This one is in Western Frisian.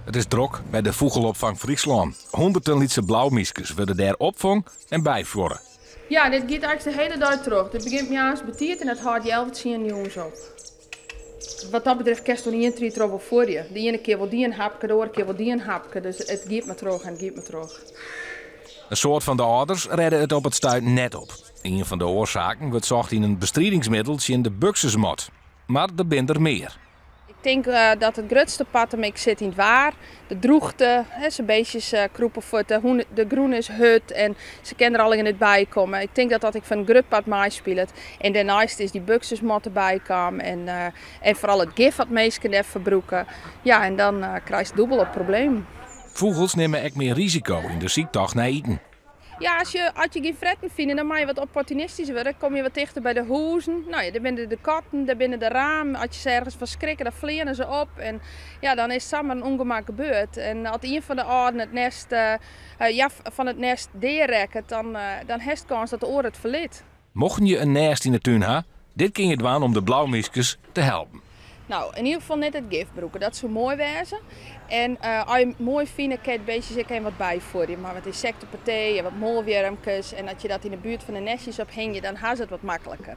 It is drok by de Fûgelopfang Fryslân. Hûnderten lytse blaumiskes wurde dêr opfong en byfuorre. Ja, dit giet eins de hiele dei troch. Dit begjint moarns betiid en dat hâldt healwei tsien jûns op. Wat dat betreft kinst oan ien tried troch wol fuorje. De iene kear wol dy in hapke, de oare kear wol dy in hapke. Dus it giet mar troch en it giet mar troch. In soad fan de âlders rêde it op it stuit net op. Ien fan de oarsaken wurdt socht yn in bestridingsmiddel tsjin de buksusmot. Mar der binne der mear. Ik tink dat it grutste part him ek sit yn it waar, de drûchte. Se beestjes krûpe fuort, de grûn is hurd en se kinne der allegear net by komme. Ik tink dat dat ek foar in grut part meispilet. En dêrneist is dy buksusmot derby kaam en foaral it gif wat minsken dêrfoar brûke. Ja, en dan krijst dûbel op problemen. Fûgels nimme ek mear risiko yn de syktocht nei iten. Ja, as je, as je gjin fretten fine, dan moatte je wat opportunistysk wurde. Dan komme je wat tichter by de hûzen. No ja, dêr binne de katten, dêr binne de ramen. As je se ergens fan skrikke, dan fleane se op. En ja, dan is samar in ûngemak gebeurd. En as ien fan de âlden it nêst, ja, fan it nêst dearekket, dan, dan hast kâns dat de oar it ferlit. Mochten je in nêst yn 'e tún ha, dit kin je dwaan om de blaumiskes te helpen. No, yn ieder gefal net it gif brûke, dat soe moai wêze. En as je it moai fine, kin je it beestjes ek even wat byfuorje mei wat ynsektepaté en wat moalwjirmkes. En as je dat yn de buert fan de nestjes ophingje, dan ha se it wat makliker.